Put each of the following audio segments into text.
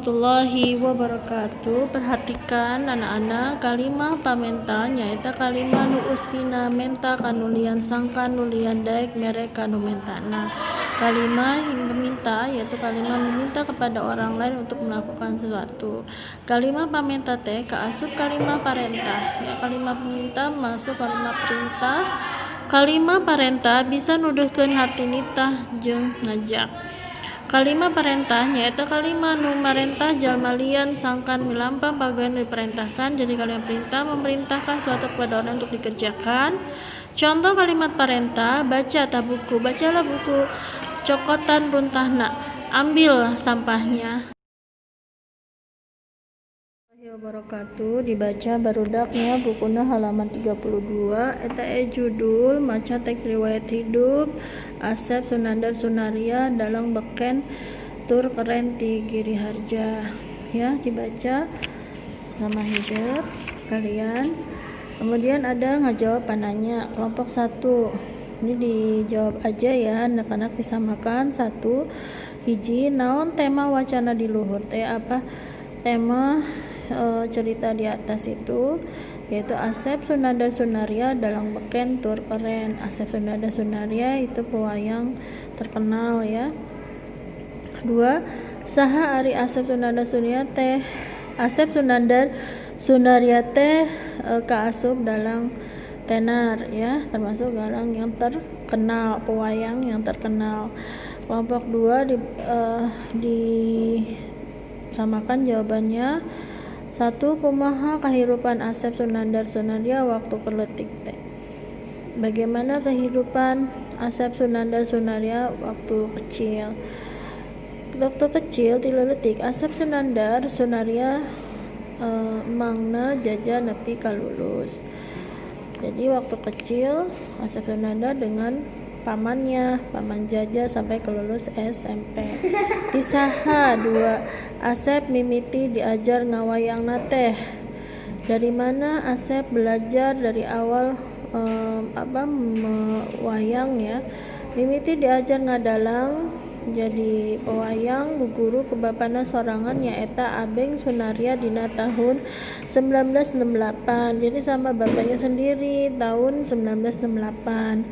Warahmatullahi wabarakatuh. Perhatikan, anak-anak, kalimah pamenta nyaeta kalimah nu eusina menta ka nu lian sangkan nu lian daek mere ka nu mentana. Kalimah yang meminta, yaitu kalimah meminta kepada orang lain untuk melakukan sesuatu. Kalimah pamenta teh kaasup kalimah parentah ya. Kalimah peminta masuk kalimah perintah. Kalimah parentah bisa nuduhkeun harti nitah jeung ngajak. Kalimah parentah nyaeta kalimah nu marentah jalma lian sangkan milampah pagawean nu diperintahkan. Jadi, kalimat perintah memerintahkan suatu kepada orang untuk dikerjakan. Contoh kalimat parentah: baca tah buku, bacalah buku, cokotan runtahna, ambil sampahnya. Wabarakatuh. Dibaca, barudaknya, bukuna halaman 32. Eta judul maca teks riwayat hidup Asep Sunandar Sunarya, dalang beken tur keren ti Giriharja ya. Dibaca sama hidup kalian. Kemudian ada ngajawab pananya kelompok satu. Ini dijawab aja ya, anak-anak, bisa makan satu. Hiji, naon tema wacana di luhur teh? Apa tema cerita di atas itu? Yaitu Asep Sunandar Sunarya, dalang beken tur keren. Asep Sunandar Sunarya itu pewayang terkenal ya. Dua, saha ari Asep Sunandar Sunarya teh? Asep Sunandar Sunarya teh kaasup dalang tenar ya, termasuk dalang yang terkenal, pewayang yang terkenal. Kelompok dua disamakan jawabannya. Satu, kumaha kehidupan Asep Sunandar Sunarya waktu keur leutik teh? Bagaimana kehidupan Asep Sunandar Sunarya waktu kecil? Waktu kecil, ti leutik, Asep Sunandar Sunarya emangna jaja nepi ka lulus. Jadi, waktu kecil Asep Sunandar dengan pamannya, Paman Jaja, sampai ke lulus SMP. Ti saha, dua, Asep mimiti diajar ngawayangna teh? Dari mana Asep belajar dari awal apa mewayang ya? Mimiti diajar ngadalang jadi pewayang bu guru ku bapana sorangan, nyaeta Abeng Sunarya, dina tahun 1968. Jadi, sama bapaknya sendiri tahun 1968.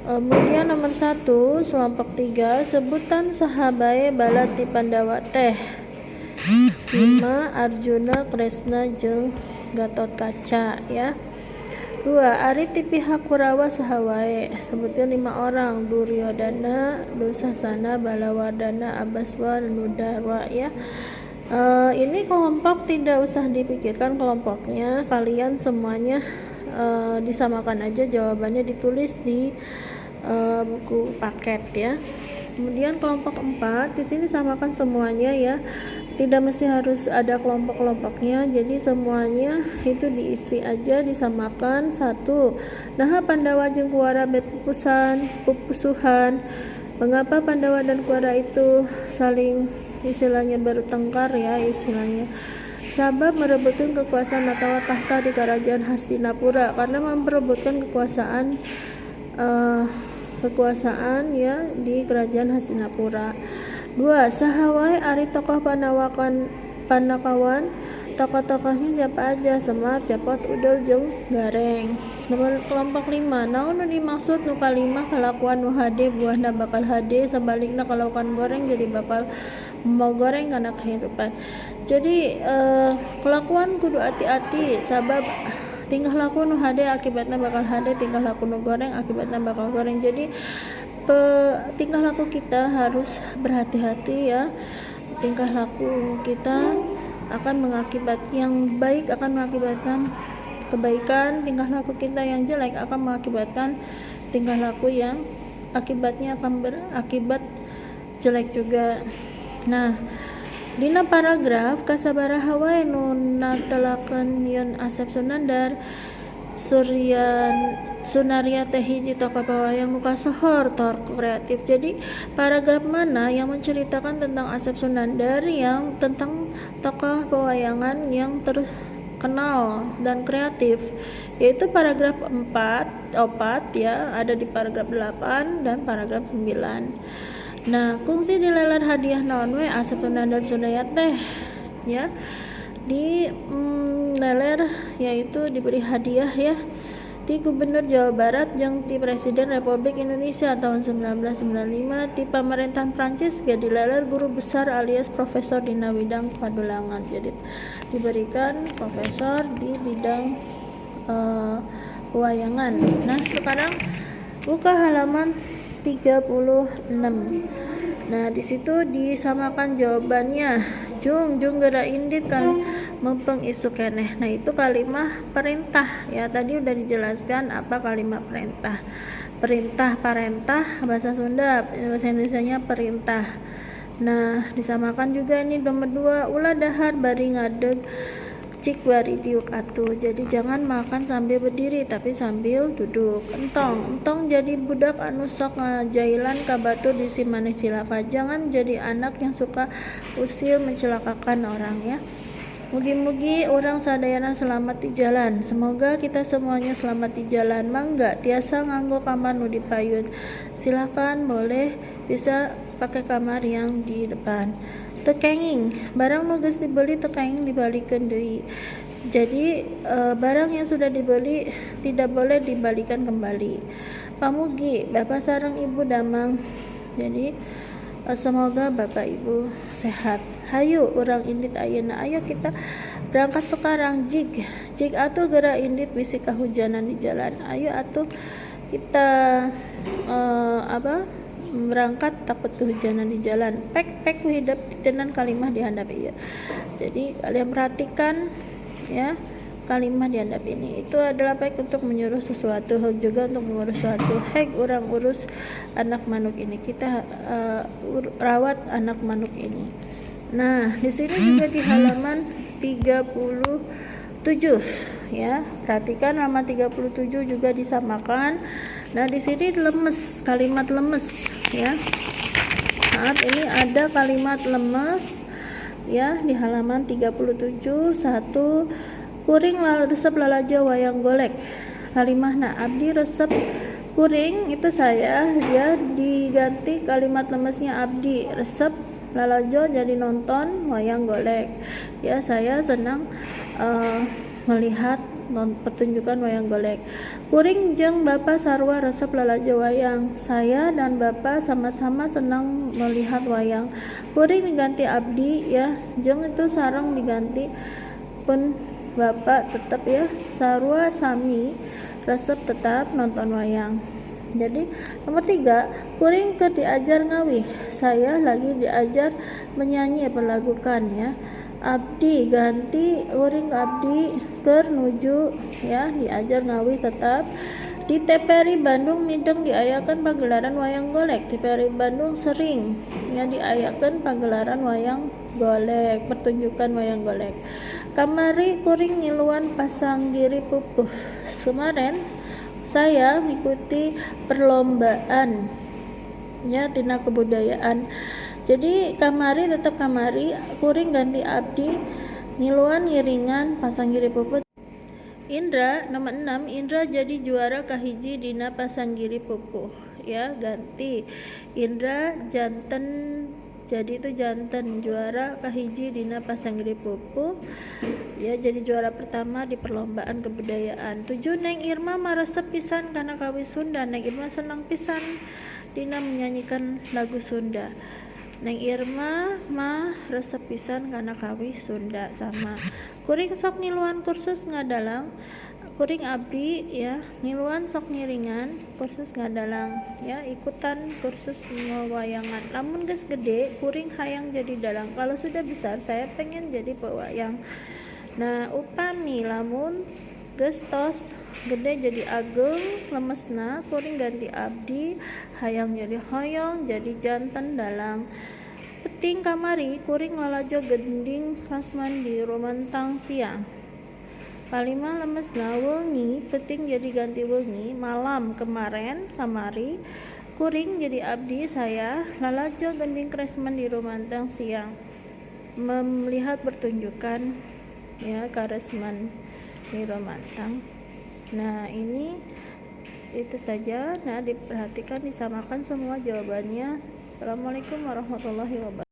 Kemudian nomor satu, kelompok tiga, sebutan saha bae balad ti Pandawa teh? Bima, Arjuna, Kresna, jeung Gatotkaca ya. Dua, ari ti pihak Kurawa saha wae? Sebutkan lima orang. Duryodana, Dusasana, Balawardana, Abaswa, dan Nudarwa ya. Ini kelompok tidak usah dipikirkan kelompoknya, kalian semuanya disamakan aja jawabannya, ditulis di buku paket ya. Kemudian kelompok 4 di sini samakan semuanya ya. Tidak mesti harus ada kelompok-kelompoknya. Jadi, semuanya itu diisi aja, disamakan. Satu, naha Pandawa jeung Kuwara bet pupusan pupusuhan? Mengapa Pandawa dan Kuwara itu saling istilahnya bertengkar ya istilahnya? Sabab merebutkan kekuasaan atau tahta di kerajaan Hastinapura, karena memperebutkan kekuasaan ya di kerajaan Hastinapura. Dua, saha wae ari tokoh panawakan panakawan? Tokoh-tokohnya siapa aja? Semar, Cepot, Udel, jeung Gareng. Nomor kelompok 5, naon nu dimaksud nu kalima kalakuan nu hade buahna bakal hade, sebaliknya kalakuan goreng jadi bakal mau goreng karena kehidupan? Jadi, kelakuan kudu hati-hati, sabab tingkah laku nu hade akibatnya bakal hade, tingkah laku nu goreng akibatnya bakal goreng. Jadi, tingkah laku kita harus berhati-hati ya. Tingkah laku kita akan mengakibat yang baik akan mengakibatkan kebaikan, tingkah laku kita yang jelek akan mengakibatkan tingkah laku yang akibatnya akan berakibat jelek juga. Nah, dina paragraf kasabaraha wae nu natelakeun yen Asep Sunandar Suryan Sunarya teh hiji tokoh pewayang nu kasohor tur kreatif? Jadi, paragraf mana yang menceritakan tentang Asep Sunandar, yang tentang tokoh pewayangan yang terkenal dan kreatif? Yaitu paragraf 4, 4 ya, ada di paragraf 8 dan paragraf 9. Nah, kungsi dileler hadiah naon we Asep Sunandar Sunarya teh ya. Di leler yaitu diberi hadiah ya ti Gubernur Jawa Barat jeung ti Presiden Republik Indonesia tahun 1995, ti pemerintahan Prancis ge dileler guru besar alias profesor dina bidang padulangan. Jadi diberikan profesor di bidang pewayangan. Nah, sekarang buka halaman 36. Nah, di situ disamakan jawabannya. Jung, jung geura indit kan mempeng isuk keneh. Nah, itu kalimat perintah ya. Tadi udah dijelaskan apa kalimat perintah. Perintah, parentah bahasa Sunda, bahasa Indonesianya perintah. Nah, disamakan juga ini nomor 2, ulah dahar bari ngadeg cik bari diuk atuh. Jadi jangan makan sambil berdiri tapi sambil duduk. Entong, entong jadi budak anu sok ngajailan ka batur bisi maneh cilaka. Jangan jadi anak yang suka usil mencelakakan orang ya. Mugi-mugi urang sadayana selamat di jalan. Semoga kita semuanya selamat di jalan. Mangga tiasa nganggo kamar nu dipayun. Silakan, boleh bisa pakai kamar yang di depan. Teu kenging, barang nu geus dibeli teu kenging dibalikeun deui. Jadi barang yang sudah dibeli tidak boleh dibalikan kembali. Pamugi bapak sareng ibu damang. Jadi semoga bapak ibu sehat. Hayu urang indit ayeuna. Ayo kita berangkat sekarang. Jig, jig atuh geura indit bisi kahujanan di jalan. Ayo atuh kita berangkat, takut kehujanan di jalan. Pek pek hidep tenan kalimah dihandap ieu. Jadi kalian perhatikan ya, kalimat dihandap ini itu adalah baik untuk menyuruh sesuatu, heug juga untuk mengurus sesuatu. Heg urang urus anak manuk ini, kita rawat anak manuk ini. Nah, di sini juga di halaman 37 ya. Perhatikan halaman 37 juga disamakan. Nah, di sini lemes, kalimat lemes ya. Saat ini ada kalimat lemes ya di halaman 37. 1, kuring resep lalajo wayang golek. Kalimahna abdi resep, kuring itu saya ya, diganti kalimat lemesnya abdi resep lalajo jadi nonton wayang golek ya. Saya senang melihat pertunjukan wayang golek. Kuring jeung bapak sarua resep lalajo wayang. Saya dan bapak sama-sama senang melihat wayang. Kuring diganti abdi ya, jeung itu sareng diganti pun bapak tetap ya, sarua sami resep tetap nonton wayang. Jadi nomor 3, kuring keur diajar ngawih. Saya lagi diajar menyanyi, perlakukan ya. Abdi ganti kuring, abdi keur nuju ya diajar ngawih tetap. Di TPRI Bandung mideng diayakan pagelaran wayang golek. TPRI Bandung sering ya diayakan pagelaran wayang golek, pertunjukan wayang golek. Kamari kuring ngiluan pasanggiri pupuh. Kemarin saya mengikuti perlombaan ya tina kebudayaan. Jadi kamari tetap kamari, kuring ganti abdi, ngiluan ngiringan pasanggiri pupuh. Indra nomor 6, Indra jadi juara kahiji dina pasanggiri pupuh ya, ganti Indra janten, jadi itu janten juara kahiji dina pasanggiri pupuh ya, jadi juara pertama di perlombaan kebudayaan. 7, Neng Irma maresep pisan kana kawih Sunda. Neng Irma senang pisan dina menyanyikan lagu Sunda. Neng Irma mah resep pisan kana kawih Sunda sama. Kuring sok ngiluan kursus ngadalang. Kuring abdi ya ngiluan sok ngiringan kursus ngadalang ya, ikutan kursus ngewayangan. Lamun geus gede kuring hayang jadi dalang. Kalau sudah besar saya pengen jadi pewayang. Nah, upami lamun geus tos gede jadi ageng lemesna, kuring ganti abdi, hayang jadi hoyong jadi janten dalang. Peting kamari kuring lalajo gending Rasman di Romantang siang. Kalima lemesna wengi, peting jadi ganti wengi, malam kemarin kamari kuring jadi abdi saya lalajo gending Kresman di Romantang siang, melihat pertunjukan ya Karesman di Romantang. Nah, ini itu saja. Nah, diperhatikan disamakan semua jawabannya. Assalamualaikum warahmatullahi wabarakatuh.